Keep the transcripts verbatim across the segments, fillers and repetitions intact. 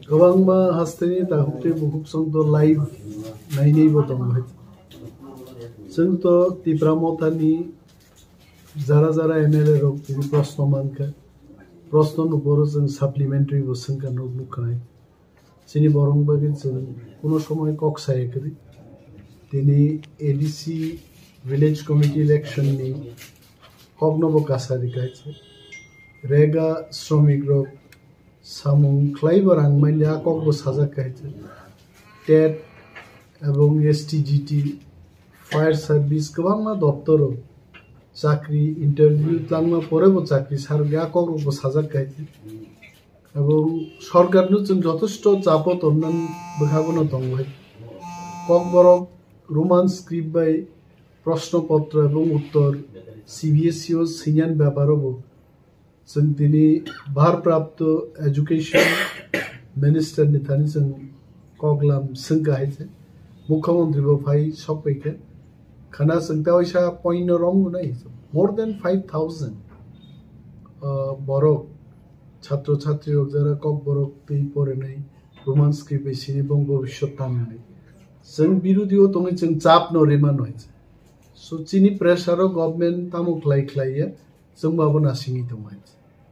Kwbangma hasteni takhuk tei bukhuk chwng to live nainaibo tongo hai. Chwng to Tipra Mothani jara jara M L A rok tini proshno mankha. Proshno ni uporo chwng supplementary bo swngkha, nuk nukha hai. Chini borok bagwi chwng kuno somoi kok saya kwrwi. Tini A D C village committee election ni kokno bo kasa rikha hai. Rega sromik rok samung khlaibo rang manya kok bo sajak kha hai. TET ebong S T G T, fire service kwbangma doptoro chakri interview twlangma pore bo chakri sarok ya kok rok bo sajak kha hai. Ebong sorkar no chwng jotosto chapo tonnani bwkha bono tongo hai. Kokborok Roman script bai proshno potro ebong uttor C B S E o swinan beparo bo chwng tini bharprapto education minister ni thani chwng koklam swngkha hai se. Mukhyamantri bo phai sokphaikha. Khana chwng ta waisa point no romgo nai. More than five thousand, uh, borok, chhatro chhatri rok jara kokborok twi porinai, Roman script bai sini bong bobiswt tamnai. Chwng birodi o tongwi chwng chap no rima noi. So chini pressure o government tamo khlai khlai ya, chwng ba bo nasingwi tongmai.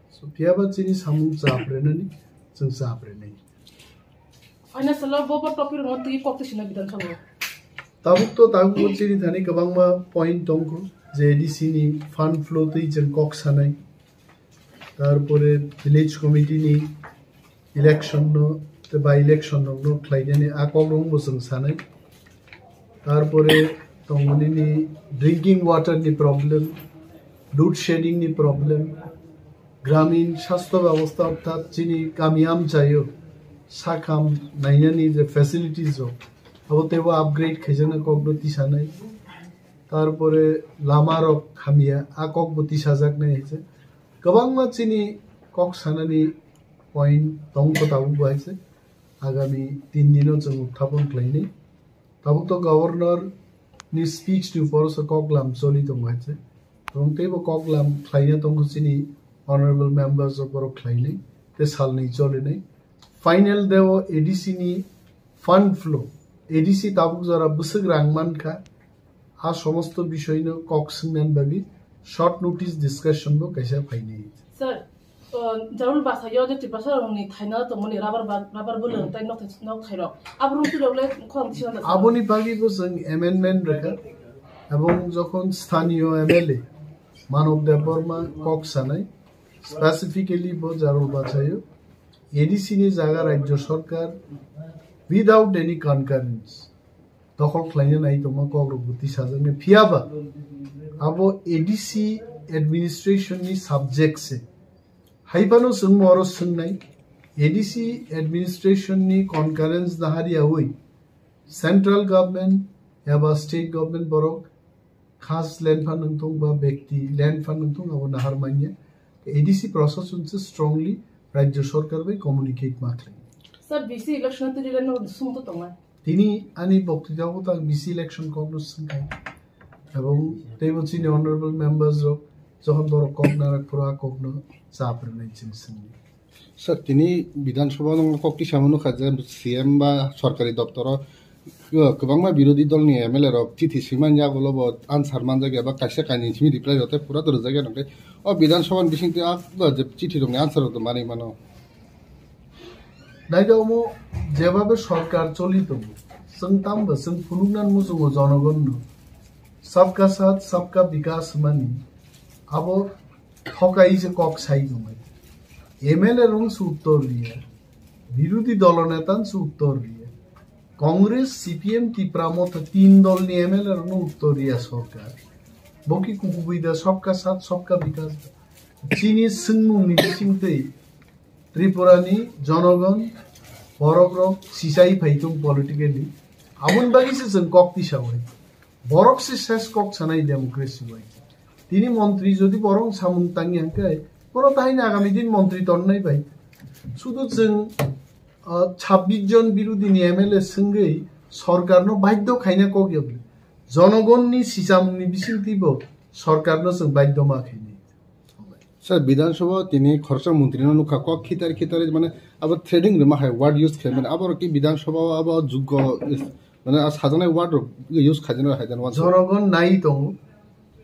So phiyaba chini samung chap renani, chwng chap renai. Financial o bo bo topic rokno twi kok twi sina Bidhan Sabha. Tabuk to tabuk bo chini thani kwbangma point tongkho, je A D C ni fund flow twi chwng kok sanai. Tarpore village committee ni election no, te by election no, no khlainani a kok rok bo chwng sanai. Tarpore tongmani ni drinking water ni problem, load shedding ni problem, gramin sastho byabostha orthat chini kami amchaio sakham nainani je facilities rok, abo teibo upgrade khaijakna kokno tisanai. Tarpore lama rok hamya, a kokbo tisajaknai hai se. Kwbangma chini kok sanani point tongkho tabuk bo hai se. Agami tin dino chwng uthapon khlainai. Tabuk to governor ni speech ni upor se koklam choli tongo hai se. Tong teibo koklam khlaina tongkho chini honorable members rok borok khlainai, te salnwi cholinai. Final deo A D C ni fund flow, A D C tabuk jora bwswk rang mankha, a somosto bishoino kok swngnani bagwi short notice discussion bo kaisa phainai. Sir, uh, Jarul Basayo je Tiprasa rokni thaina tongmani rubber ba-, rubber bwlwng tei nok thai, nok thairok. Abo rung twi rok le khorang tisa da sir. Aboni bagwi bo chwng amendment rwkha. Ebong jokhon sthaniyo M L A Manob Debbarma kok sanai, specifically bo Jarul Basayo A D C ni jaga Rajya Sarkar without any concurrence dokhol khlaina nai tongma kok rok bo tisajaknai. Phiyaba abo A D C administration ni subject se. Haiphano chwng oro swngnai, A D C administration ni concurrence nahariyawi central government eba state government borok khas land phan wngthung ba bekti land phan wngthung abo nahar manya. A D C prosason se strongly Rajya Sarkar bai communicate ma khlai. Sir, B C election twi rwlai no sum to tongnai. Tini ani boktwitao ta B C election kok no swngkha. Ebong teibo chini honorable members rok jokhon borok kok narak phuru a kok no chap rwnai chwng swngdi. Sir, tini Bidhan Sabha no kok tisa mano kha je C M ba sorkari doptoro, uh, kwbangma birodhi dol ni M L A rok chithi swimani yagulo bo answer manjak ya ba kaisa kainwi simi reply rok tei pura to rwjak ya nang tei o Bidhan Sabha ni bising twi a, uh, je chithi rok ni answer rok to manwi mano. Naidi omo jebabe sorkar choli tongo, chwng tamo chwng phunuknani muchungo jonogonno sabka saath sabka bikas hwnmani abo thokai se kok sai tongmani. M L A rong se uttor riya, birodhi dolo neta se uttor riya, Congress, C P M, Tipra Motha tin dolni M L A rokno uttor riya sorkar. Bo ki kubui da sabka saath sabka bikas da. Chini swngmungni bisingtwi Tripura ni jonogon borok rok sisai phai thung politically. Aboni bagwi se chwng kok tisa bai. Borok se ses kok sanai democracy bai. Tini montri jodi borok samung tangi hangkai, bono tahini agami din montri tonnai bai. Sudu chwng, ah, chhabbish jon birodhi ni M L A swngwi sorkar no baidho khaina kok yokli. Jonogon ni sichamung ni bisingtwi bo sorkar no chwng baidho ma khainai. Sir, Bidhan Sabha tini khoroksa montri no nukha, kok khitar khitar, mane, abo threatening rwma hai word use khe, mane, abo ki Bidhan Sabha abo juggo is, mane, a sajaknai word rok use khaijana hai dan wansa. Jonogon nai tongo.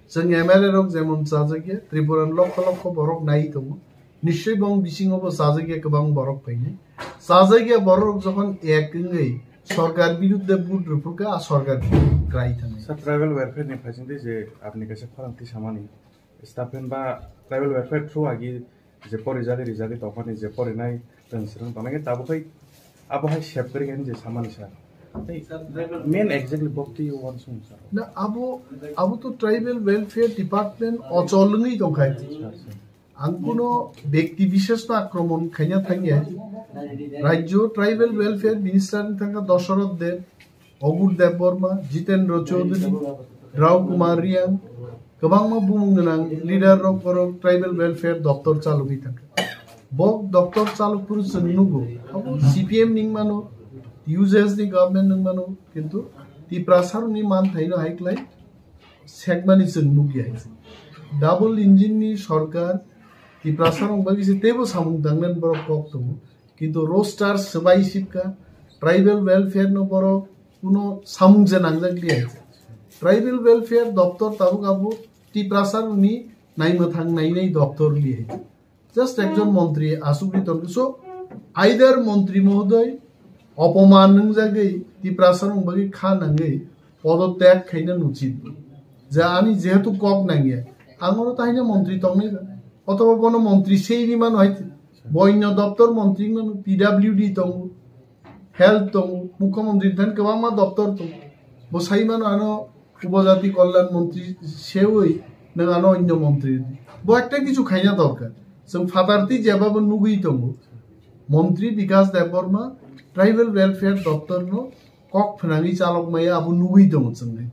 Chwng M L A rok jemon chajakya, Tripura ni lokho lokho borok nai tongo. Nischoi bong bisingo bo chajakya kwbang borok phainai. Chajakya borok jokhon ek wngwi sorkar biruddhe vote rwphurkha, a sorkar krai thangwi. Sir, tribal welfare ni phaisingdi je apni kaisa khorang tisamani. Staff ba tribal welfare through agi je pori jagwi rijagwi tongmani je porinai rang sirang tongnai khe tabuk hai abo hai sep kwrwi khe je samani sir. Tei main exactly bokti uansukmung sir. Na abo, abo to tribal welfare department ochol wngwi tongkha. Sir, sir. Ang kuno bekti bishesh no akromon khaina thangya. Rajyo tribal welfare minister ni thangkha Dosoroth Deb, Ogur Debbarma, Jitendra Chaudhary, Rao Kumar Riang, kwbangma bumung gwnang leader rok borok tribal welfare doptor chalogwi thangkha. Bok doptor chalok phuru chwng nugo, abo C P M ni wngmano, U J S ni government ni wngmano, kintu Tiprasa rokni manthaino hai klai sekmani chwng nukya. Double engine ni sorkar Tiprasa rok bagwi se teibo samung tangnani borok kok tongo. Kintu roster swbai sipka, tribal welfare no borok kuno samung je nangjak liya. Tribal welfare doptor tabuk abo Tiprasa rokni naima thang nainai doptor liya. Just ekjon montri asugwi tongkhe. So, either montri mohodoy opoman nungjagwi Tiprasa rok bagwi kha nangwi podotyag khaina nuchit. Je ani jehetu kok nangya, ang oro tahina montri tongnai ba. Othoba bono montri sei ri mano hai, bo onyo doptor montri mano, P W D tongo, health tongo, mukhyamantri thani kwbangma doptor tongo. Bo sai mano ano Upajati Kalyan Montri sewi nwng ano onyo montri. Bo ekta kichu khaina dorkar. Chwng phatarti jeba bo nugwi tongo. Montri Bikas Debbarma tribal welfare doptor no kok phnangwi chalok maya abo nugwi tongo chwng hai.